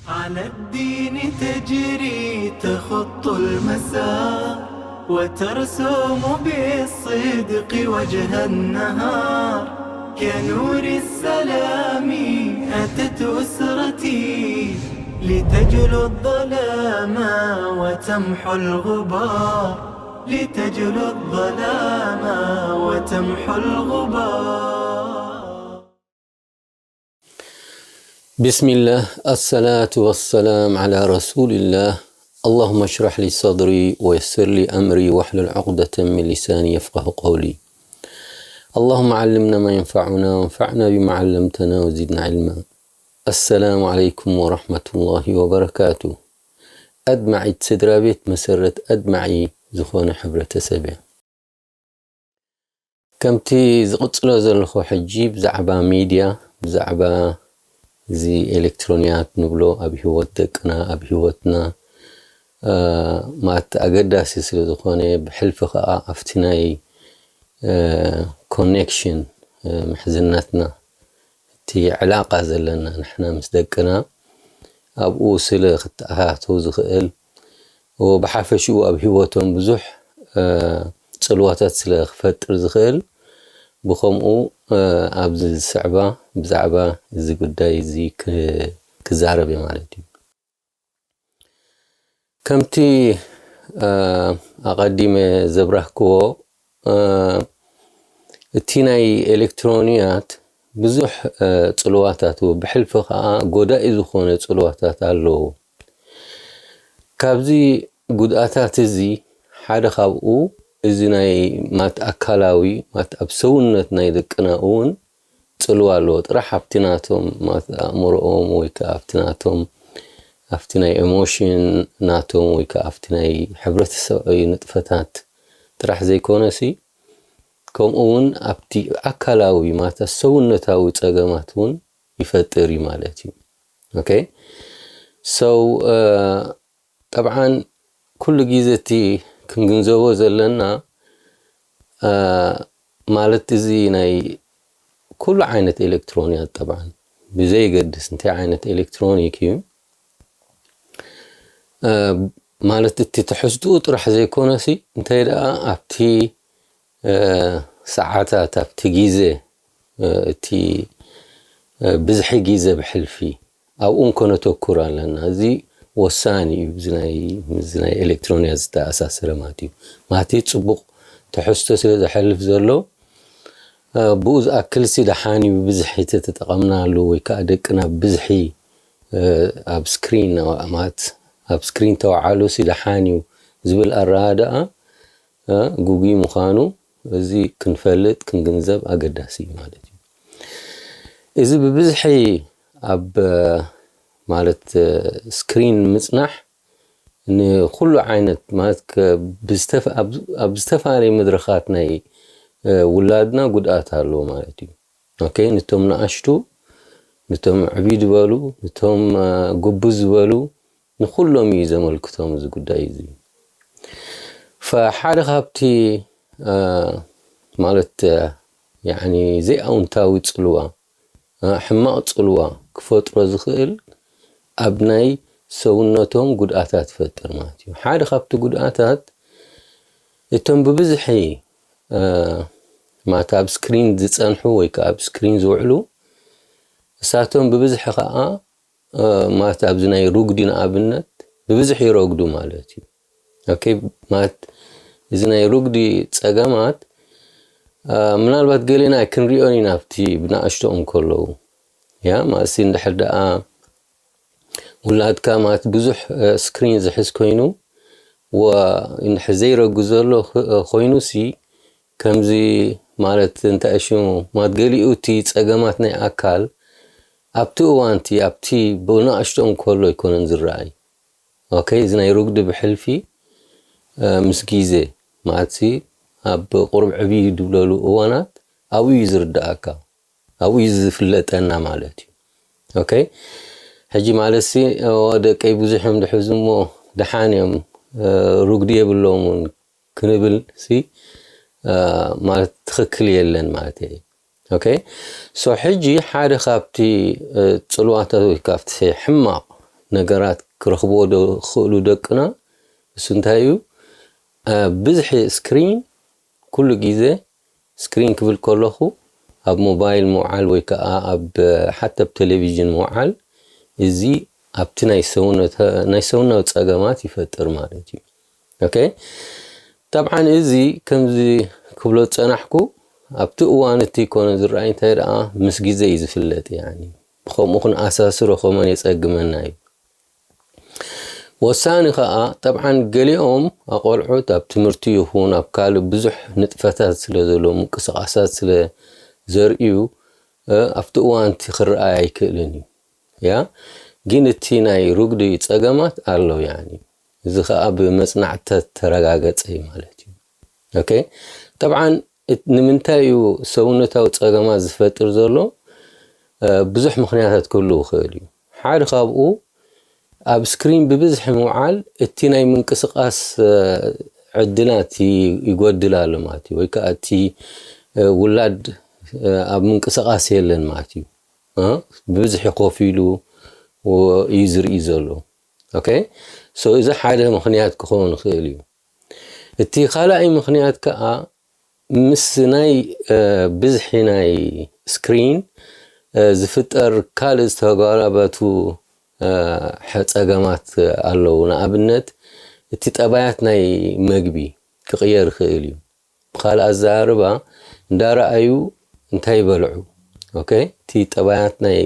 على الدين تجري تخط المسار، وترسم بالصدق وجه النهار. كنور السلام أتت أسرتي، لتجلو الظلام وتمحو الغبار، لتجلو الظلام وتمحو الغبار. بسم الله، الصلاة والسلام على رسول الله. اللهم اشرح لي صدري ويسر لي أمري واحلل عقدة من لساني يفقه قولي. اللهم علمنا ما ينفعنا وانفعنا بما علمتنا وزدنا علما. السلام عليكم ورحمة الله وبركاته. ኣድማዒት ስድራ ቤት መሰረት ኣድማዒ ዝኾነ ሕብረተሰብ እያ። ከምቲ ዝቕጽሎ ዘለኹ ሕጂ ብዛዕባ ሚድያ፣ ብዛዕባ እዚ ኤሌክትሮንያት ንብሎ ኣብ ህይወት ደቅና፣ ኣብ ህይወትና፣ እ፣ ማለት ኣገዳሲ ስለ ዝኾነ፣ ብሕልፊ ኸኣ ኣብቲ ናይ፣ እ፣ ኮኔክሽን፣ እ፣ ምሕዝነትና፣ እቲ ዕላቃ ዘለና ንሕና ምስ ደቅና፣ ኣብኡ ስለ ክተኣታተው ዝኽእል፣ ብሓፈሽኡ ኣብ ህይወቶም ብዙሕ፣ እ፣ ጽልዋታት ስለ ክፈጥር ዝኽእል፣ ብኸምኡ፣ እ፣ ኣብዚ ዝስዕባ ብዛዕባ እዚ ጉዳይ እዚ ክ-፣ ክዛረብ እየ ማለት እዩ። ከምቲ፣ እ፣ ኣቐዲመ ዘብራህክዎ፣ እ፣ እቲ ናይ ኤሌክትሮንያት ብዙሕ፣ እ፣ ጽልዋታት፣ ብሕልፊ ኸኣ ጎዳኢ ዝኾነ ጽልዋታት ኣለዎ። ካብዚ ጉድኣታት እዚ ሓደ ካብኡ እዚ ናይ ማት ኣካላዊ፣ ማት ኣብ ሰውነት ናይ ደቅና እውን ጽልዋ ኣለዎ። ጥራሕ ኣብቲ ናቶም ማት ኣእምሮኦም ወይ ከኣ ኣብቲ ናቶም፣ ኣብቲ ናይ ኤሞሽን ናቶም ወይ ከኣ ኣብቲ ናይ ሕብረተሰባዊ ንጥፈታት ጥራሕ ዘይኮነሲ፣ ከምኡ እውን ኣብቲ ኣካላዊ ማት ሰውነታዊ ጸገማት እውን ይፈጥር እዩ ማለት እዩ። ኦኬ። So፣ እ፣ ጠብዓን ኩሉ ግዜ እቲ ክንግንዘቦ ዘለና፣ እ፣ ማለት እዚ ናይ ኩሉ ዓይነት ኤሌክትሮንያት ጠብዓን ብዘይገድስ እንታይ ዓይነት ኤሌክትሮኒክ እዩ፣ እ፣ ማለት እቲ ትሕዝትኡ ጥራሕ ዘይኮነሲ፣ እንታይ ደኣ ኣብቲ፣ እ፣ ሰዓታት፣ ኣብቲ ግዜ፣ እ፣ እቲ፣ እ፣ ብዝሒ ግዜ ብሕልፊ ኣብኡ ከነተኩር ኣለና። እዚ ወሳኒ እዩ። እዚ ናይ፣ እዚ ናይ ኤሌክትሮንያ ዝተኣሳሰረ ማለት እዩ። ማለት ጽቡቕ ትሕዝቶ ስለ ዘሕልፍ ዘሎ፣ እ፣ ብኡ ዝኣክል ሲ ደሓን እዩ፣ ብብዝሒ ተተጠቐምናሉ ወይ ከኣ ደቅና ብዝሒ፣ እ፣ ኣብ ስክሪን ማለት ኣብ ስክሪን ተወዓሉ ሲ ደሓን እዩ ዝብል ኣረዳድኣ፣ እ፣ ግጉይ ምዃኑ እዚ ክንፈልጥ ክንግንዘብ ኣገዳሲ እዩ ማለት እዩ። እዚ ብብዝሒ ኣብ፣ እ፣ ማለት፣ እ፣ ስክሪን ምጽናሕ ንኹሉ ዓይነት ማለት ከ-፣ ብዝተፈ-፣ ኣብ፣ ኣብ ዝተፈላለዩ መድረኻት ናይ፣ እ፣ ውላድና ጉድኣት ኣለዎ ማለት እዩ። ኦኬ፣ ንቶም ንኣሽቱ፣ ንቶም ዕብይ ዝበሉ፣ ንቶም፣ እ፣ ጉብዝ ዝበሉ፣ ንኹሎም እዩ ዘመልክቶም እዚ ጉዳይ እዚ። ፈሓደ ካብቲ፣ እ፣ ማለት፣ እ፣ ያዕኒ ዘይኣውንታዊ ጽልዋ፣ እ፣ ሕማቕ ጽልዋ ክፈጥሮ ዝኽእል ኣብ ናይ ሰውነቶም ጉድኣታት ይፈጥር ማለት እዩ። ሓደ ካብቲ ጉድኣታት እቶም ብብዝሒ፣ እ፣ ማለት ኣብ ስክሪን ዝጸንሑ ወይ ከኣ ኣብ ስክሪን ዝውዕሉ፣ እሳቶም ብብዝሒ ከኣ፣ እ፣ ማለት ኣብዚ ናይ ሩግዲ ንኣብነት ብብዝሒ ይረግዱ ማለት እዩ። ኦኬ፣ ማለት እዚ ናይ ሩግዲ ጸገማት፣ እ፣ ምናልባት ገሌና ክንሪኦን ኢና ኣብቲ ብንኣሽቶኦም ከለዉ። ያ፣ ማእሲ እንድሕር ደኣ ውላድካ ማለት ብዙሕ፣ እ፣ ስክሪን ዝሕዝ ኮይኑ፣ ወ-፣ እንድሕር ዘይረጉ ዘሎ ኽ-፣ እ፣ ኮይኑሲ፣ ከምዚ ማለት እንታይ ሽሙ፣ ማለት ገሊኡ እቲ ጸገማት ናይ ኣካል ኣብቲ እዋንቲ፣ ኣብቲ ብንኣሽቶኦም ከሎ ኣይኮነን ዝረኣይ። ኦኬ፣ እዚ ናይ ሩግዲ ብሕልፊ፣ እ፣ ምስ ግዜ፣ ማለትሲ ኣብ ቁሩብ ዕብይ ዝብለሉ እዋናት ኣብኡ እዩ ዝርድኣካ። ኣብኡ እዩ ዝፍለጠና ማለት እዩ። ኦኬ፣ ሕጂ ማለትሲ፣ ኦ፣ ደቀይ ብዙሕ እዮም ዝሕዙ እሞ ደሓን እዮም፣ እ፣ ሩግዲ የብሎምን ክንብል ሲ፣ እ፣ ማለት ትኽክል የለን ማለት እዩ። ኦኬ፣ ሶ ሕጂ ሓደ ካብቲ፣ እ፣ ጽልዋታት ወይ ካብቲ ሕማቕ ነገራት ክረኽብዎ ዶ ክኽእሉ ደቅና? እሱ እንታይ እዩ? ብዝሒ ስክሪን፣ ኩሉ ግዜ ስክሪን ክብል ከለኹ ኣብ ሞባይል ምውዓል ወይ ከዓ ኣብ ሓተ ኣብ ቴሌቪዥን ምውዓል፣ እዚ ኣብቲ ናይ ሰውነታዊ ፀገማት ይፈጥር ማለት እዩ። ኦኬ፣ ጠብዓን እዚ ከምዚ ክብሎ ዝፀናሕኩ ኣብቲ እዋን እቲ ኮነ ዝረኣይ እንታይ ደኣ ምስ ግዜ እዩ ዝፍለጥ። ያኒ ብከምኡ ክንኣሳስሮ ከመን የፀግመና እዩ። ወሳኒ ከዓ ጠብዓን ገሊኦም ኣቆልዑት ኣብ ትምህርቲ ይኹን ኣብ ካልእ ብዙሕ ንጥፈታት ስለ ዘሎ ምንቅስቃሳት ስለ ዘርእዩ ኣብቲ እዋን እቲ ክረኣይ ኣይክእልን እዩ። ያ ግን እቲ ናይ ርጉዲ ፀገማት ኣሎ ያኒ። እዚ ከዓ ብመፅናዕትታት ተረጋገፀ እዩ ማለት እዩ። ኦኬ፣ ጠብዓን ንምንታይ እዩ ሰውነታዊ ፀገማት ዝፈጥር ዘሎ? ብዙሕ ምክንያታት ክህሉ ይኽእል እዩ። ሓደ ካብኡ ኣብ ስክሪን ብብዝሒ ምውዓል እቲ ናይ ምንቅስቃስ ዕድላት ይጎድል ኣሎ ማለት እዩ። ወይ ከዓ እቲ ውላድ ኣብ ምንቅስቃስ የለን ማለት እዩ። ብብዝሒ ኮፍ ኢሉ እዩ ዝርኢ ዘሎ። ኦኬ፣ ሶ እዚ ሓደ ምክንያት ክኸውን ይኽእል እዩ። እቲ ካልኣይ ምክንያት ከዓ ምስ ናይ ብዝሒ ናይ ስክሪን ዝፍጠር ካልእ ዝተጓራበቱ ፀገማት ኣለዉ። ንኣብነት እቲ ጠባያት ናይ መግቢ ክቕየር ይኽእል እዩ። ብኻልእ ኣዘራርባ እንዳረኣዩ እንታይ ይበልዑ? ኦኬ፣ እቲ ጠባያት ናይ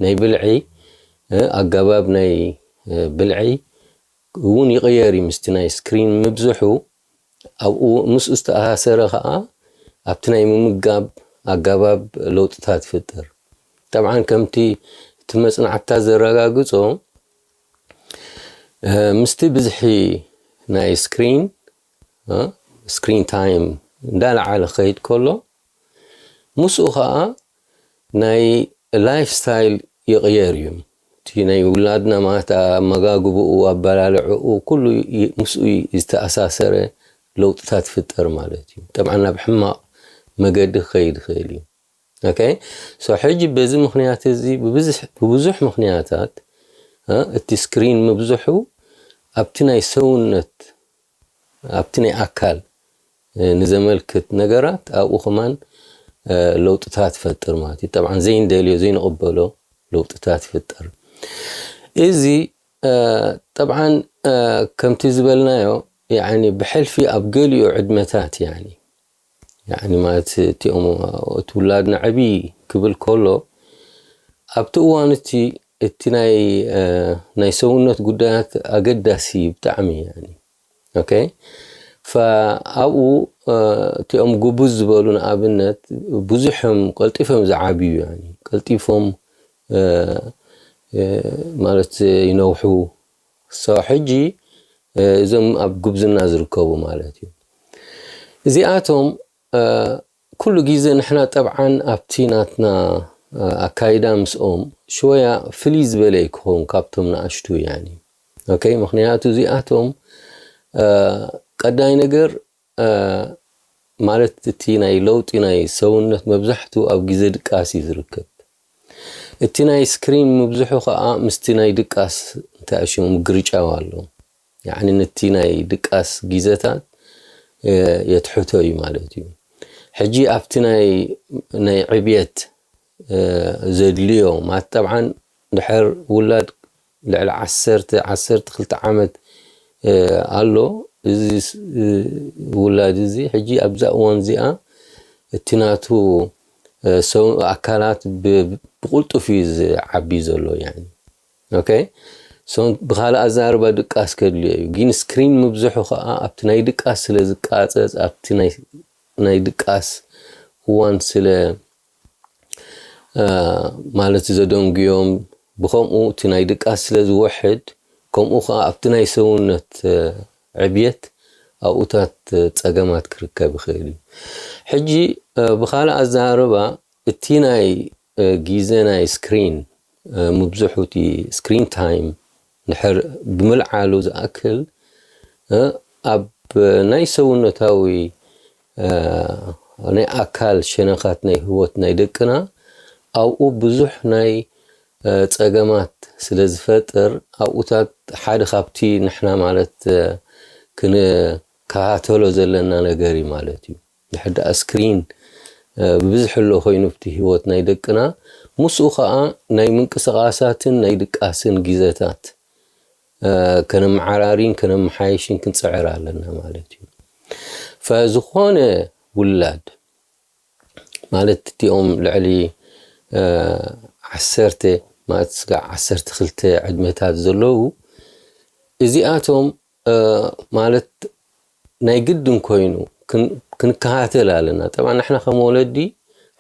ናይ ብልዒ ኣገባብ ናይ ብልዒ እውን ይቕየር እዩ። ምስቲ ናይ ስክሪን ምብዝሑ ኣብኡ ምስኡ ዝተኣሳሰረ ከዓ ኣብቲ ናይ ምምጋብ ኣገባብ ለውጥታት ይፍጠር። ጠብዓን ከምቲ እቲ መፅናዕትታት ዘረጋግፆ ምስቲ ብዝሒ ናይ ስክሪን ስክሪን ታይም እንዳለዓለ ክኸይድ ከሎ ምስኡ ከዓ ናይ ላይፍ ስታይል ይቕየር እዩ። እቲ ናይ ውላድና ማለት ኣመጋግብኡ ኣበላልዕኡ ኩሉ ምስኡ ዝተኣሳሰረ ለውጥታት ይፍጠር ማለት እዩ። ጠብዓ ናብ ሕማቕ መገዲ ክኸይድ ይኽእል እዩ። ኦኬ፣ ሶ ሕጂ በዚ ምክንያት እዚ ብብዙሕ ምክንያታት እቲ ስክሪን ምብዝሑ ኣብቲ ናይ ሰውነት ኣብቲ ናይ ኣካል ንዘመልክት ነገራት ኣብኡ ከማን ለውጥታት ይፈጥር ማለት እዩ። ጠብዓን ዘይንደልዮ ዘይንቕበሎ ለውጥታት ይፍጠር። እዚ ጠብዓን ከምቲ ዝበልናዮ ያኒ ብሕልፊ ኣብ ገሊኡ ዕድመታት ያኒ ያኒ ማለት እቲኦም እቲ ውላድና ዕብይ ክብል ከሎ ኣብቲ እዋን እቲ እቲ ናይ ናይ ሰውነት ጉዳያት ኣገዳሲ እዩ ብጣዕሚ ያኒ። ኦኬ፣ ኣብኡ እቲኦም ጉቡዝ ዝበሉ ንኣብነት ብዙሖም ቀልጢፎም ዝዓብዩ ያኒ ቀልጢፎም ማለት ይነውሑ። ሶ ሕጂ እዞም ኣብ ጉብዝና ዝርከቡ ማለት እዩ። እዚኣቶም ኩሉ ግዜ ንሕና ጠብዓን ኣብቲ ናትና ኣካይዳ ምስኦም ሽወያ ፍልይ ዝበለ ክኸውን ካብቶም ንኣሽቱ ያኒ። ኦኬ፣ ምክንያቱ እዚኣቶም ቀዳይ ነገር ማለት እቲ ናይ ለውጢ ናይ ሰውነት መብዛሕትኡ ኣብ ግዜ ድቃስ እዩ ዝርከብ። እቲ ናይ ስክሪን ምብዝሑ ከዓ ምስቲ ናይ ድቃስ እንታይ ሽሙ ምግርጫው ኣሎ። ያኒ ነቲ ናይ ድቃስ ግዜታት የትሕቶ እዩ ማለት እዩ። ሕጂ ኣብቲ ናይ ናይ ዕብየት ዘድልዮ ማለት ጠብዓን ድሕር ውላድ ልዕሊ ዓሰርተ ዓሰርተ ክልተ ዓመት ኣሎ። እዚ ውላድ እዚ ሕጂ ኣብዛ እዋን እዚኣ እቲ ናቱ ኣካላት ብቁልጡፍ እዩ ዝዓቢ ዘሎ። ኦኬ፣ ብካልእ ኣዛርባ ድቃስ ከድልዮ እዩ። ግን ስክሪን ምብዝሑ ከዓ ኣብቲ ናይ ድቃስ ስለ ዝቃፀፅ ኣብቲ ናይ ድቃስ እዋን ስለ ማለት ዘደንጉዮም ብከምኡ እቲ ናይ ድቃስ ስለ ዝወሕድ ከምኡ ከዓ ኣብቲ ናይ ሰውነት ዕብየት ኣብኡታት ፀገማት ክርከብ ይኽእል እዩ። ሕጂ ብካልእ ኣዘራርባ እቲ ናይ ግዜ ናይ ስክሪን ምብዝሑ እቲ ስክሪን ታይም ድሕር ብምልዓሉ ዝኣክል ኣብ ናይ ሰውነታዊ ናይ ኣካል ሸነኻት ናይ ህይወት ናይ ደቅና ኣብኡ ብዙሕ ናይ ፀገማት ስለ ዝፈጥር ኣብኡታት ሓደ ካብቲ ንሕና ማለት ክንከታተሎ ዘለና ነገር እዩ ማለት እዩ። ድሕር ደኣ ስክሪን ብብዝሒ ኣሎ ኮይኑ ኣብቲ ህይወት ናይ ደቅና ምስኡ ከዓ ናይ ምንቅስቃሳትን ናይ ድቃስን ግዜታት ከነመዓራሪን ከነመሓየሽን ክንፅዕር ኣለና ማለት እዩ። ፈዝኾነ ውላድ ማለት እቲኦም ልዕሊ ዓሰርተ ማለት ስጋዕ ዓሰርተ ክልተ ዕድመታት ዘለዉ እዚኣቶም ማለት ናይ ግድን ኮይኑ ክንከታተል ኣለና። ጠብዓ ንሕና ከም ወለዲ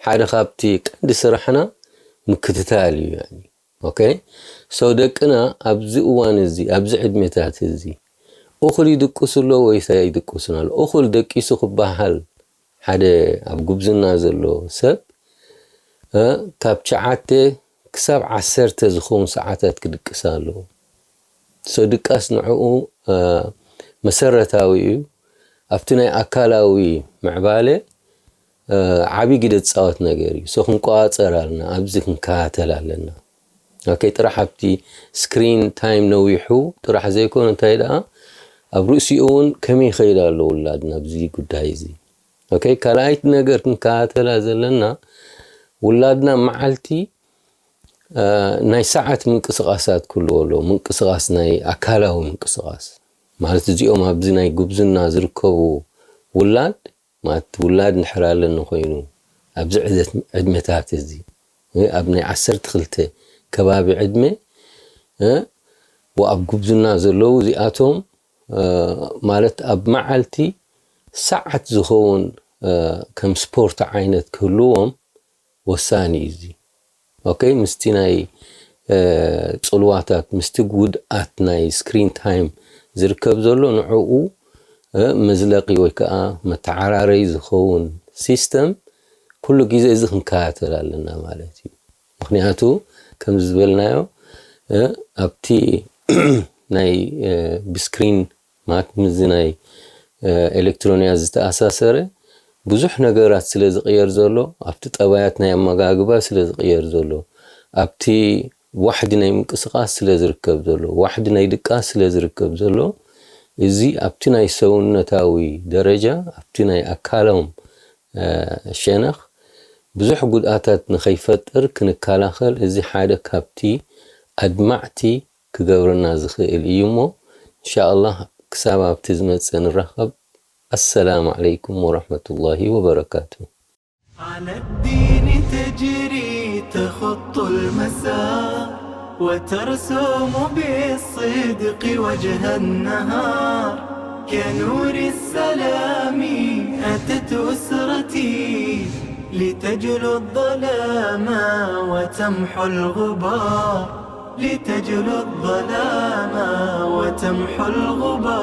ሓደ ካብቲ ቀንዲ ስራሕና ምክትታል እዩ። ኦኬ ሶ ደቅና ኣብዚ እዋን እዚ ኣብዚ ዕድሜታት እዚ እኹል ይድቅሱ ኣሎ ወይስ ኣይድቅሱን ኣሎ? እኹል ደቂሱ ክበሃል ሓደ ኣብ ጉብዝና ዘሎ ሰብ ካብ ትሽዓተ ክሳብ ዓሰርተ ዝኸውን ሰዓታት ክድቅስ ኣለዎ። ሶ ድቃስ ንዕኡ መሰረታዊ እዩ። ኣብቲ ናይ ኣካላዊ ምዕባለ ዓብዪ ግደ ዝፃወት ነገር እዩ። ሶ ክንቆፃፀር ኣለና፣ ኣብዚ ክንከታተል ኣለና። ኦኬ ጥራሕ ኣብቲ ስክሪን ታይም ነዊሑ ጥራሕ ዘይኮነ እንታይ ደኣ ኣብ ርእሲኡ እውን ከመይ ይኸይድ ኣሎ ውላድና ኣብዚ ጉዳይ እዚ። ኦኬ ካልኣይቲ ነገር ክንከታተላ ዘለና ውላድና መዓልቲ ናይ ሰዓት ምንቅስቃሳት ክህልዎ ኣለዎ። ምንቅስቃስ ናይ ኣካላዊ ምንቅስቃስ ማለት እዚኦም ኣብዚ ናይ ጉብዝና ዝርከቡ ውላድ ማለት ውላድ እንድሕር ኣለኒ ኮይኑ ኣብዚ ዕደት- ዕድመታት እዚ ኣብ ናይ ዓሰርተ ክልተ ከባቢ ዕድመ ወኣብ ጉብዝና ዘለዉ እዚኣቶም ማለት ኣብ መዓልቲ ሰዓት ዝኸውን ከም ስፖርት ዓይነት ክህልዎም ወሳኒ እዩ እዚ። ኦኬ ምስቲ ናይ ፅልዋታት ምስቲ ጉድኣት ናይ ስክሪን ታይም ዝርከብ ዘሎ ንዕኡ መዝለቂ ወይ ከዓ መተዓራረይ ዝኸውን ሲስተም ኩሉ ግዜ እዚ ክንከታተል ኣለና ማለት እዩ። ምክንያቱ ከምዚ ዝበልናዮ ኣብቲ ናይ ብስክሪን ማለት ምስዚ ናይ ኤሌክትሮንያ ዝተኣሳሰረ ብዙሕ ነገራት ስለ ዝቕየር ዘሎ ኣብቲ ጠባያት ናይ ኣመጋግባ ስለ ዝቕየር ዘሎ ኣብቲ ዋሕዲ ናይ ምንቅስቃስ ስለ ዝርከብ ዘሎ ዋሕዲ ናይ ድቃስ ስለ ዝርከብ ዘሎ እዚ ኣብቲ ናይ ሰውነታዊ ደረጃ ኣብቲ ናይ ኣካሎም ሸነኽ ብዙሕ ጉድኣታት ንኸይፈጥር ክንከላኸል እዚ ሓደ ካብቲ ኣድማዕቲ ክገብረና ዝኽእል እዩ እሞ እንሻኣላህ ክሳብ ኣብቲ ዝመፅእ ንራኸብ። ኣሰላሙ ዓለይኩም ወረሕመቱላሂ ወበረካቱ። على الدين تجري تخط المسار وترسم بالصدق وجه النهار كنور السلام أتت أسرتي لتجلو الظلام وتمحو الغبار لتجلو الظلام وتمحو الغبار